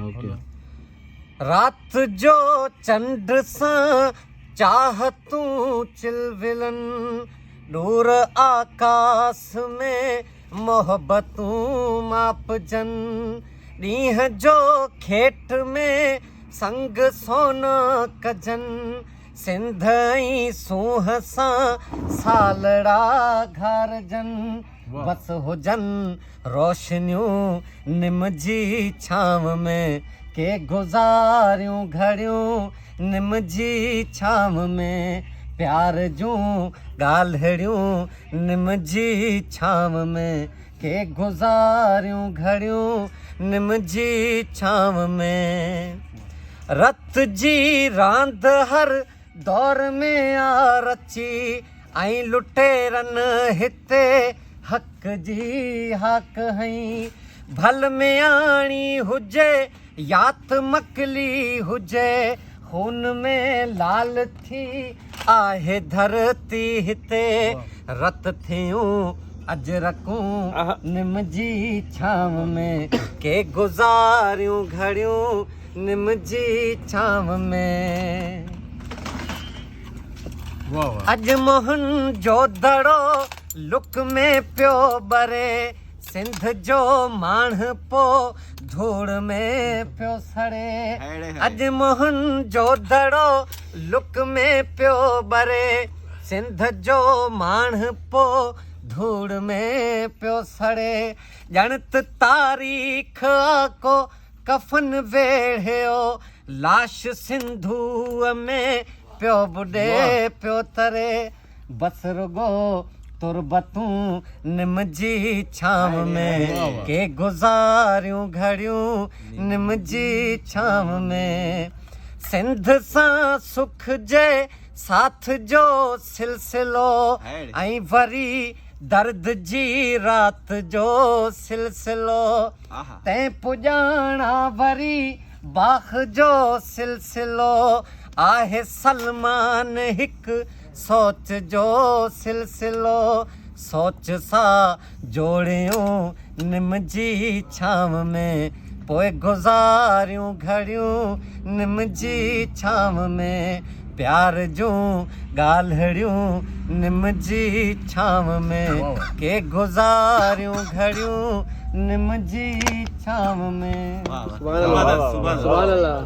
Okay. رات جو چنڊ سان چاهتون چلولن، ڏور آڪاس ۾ محبتون ماپجن، ڏينهن جو کيٽ ۾ سنگ سونا ڪجن، سنڌ ۽ سونهن سان سالڙا گهارجن، بس هجن روشنيون نم جي ڇانو ۾، ڪي گذاريون گهڙيون نم جي ڇانو ۾، پيار جون ڳالهڙيون نم جي ڇانو ۾، ڪي گذاريون گهڙيون نم جي ڇانو ۾. رت جي راند هر دور ۾ آ رچي ۽ لٽيرن هتي حق جي هاڪ هنئي. ڀل مياڻي هجي يا ته مڪلي هجي، خون ۾ لال ٿي آهي ڌرتي هتي. رت ٿيون اجرڪون نم جي ڇانو ۾، ڪي گذاريون گهڙيون نم جي ڇانو ۾. اڄ موهن جو دڙو لڪ ۾ پيو ٻري، سنڌ جو ماڻهپو ڌوڙ ۾ پيو سڙي. اڄ موهن جو دڙو لڪ ۾ پيو ٻري، سنڌ جو ماڻهپو ڌوڙ ۾ پيو سڙي. ڄڻ ته تاريخ آ ڪو ڪفن ويڙهيو، لاش سنڌوء ۾ پيو ٻڏي پيو تري. بس رڳو تربتون نم جي ڇانو ۾، ڪي گذاريون گهڙيون نم جي ڇانو ۾. سنڌ سان سک جي ساٿ جو سلسلو ۽ وري درد جي رات جو سلسلو، تنهن پڄاڻا وري باخ جو سلسلو آهي سلمان هڪ سوچ جو سلسلو، سوچ سا جوڙيون نم جي ڇانو ۾، پوء گذاريون گهڙيون نم جي ڇانو ۾، پيار جون ڳالهڙيون نم جي ڇانو ۾، ڪي گذاريون گهڙيون نم جي ڇانو ۾. سبحان الله.